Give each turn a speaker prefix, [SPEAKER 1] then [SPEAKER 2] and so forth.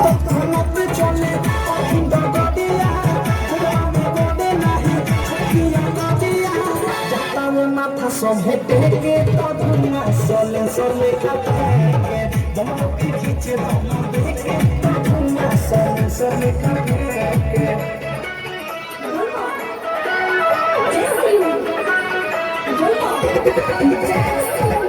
[SPEAKER 1] तत्क्षणात चले कठिन डगरिया, गोड़वा में गोड़े नाही छोटिया गजिया। जाता में माथा सभे टेके तो धुआं सले सले खाते, दम खींचे दम देखे तो धुआं सले सले खाते।
[SPEAKER 2] Jesse. Jesse.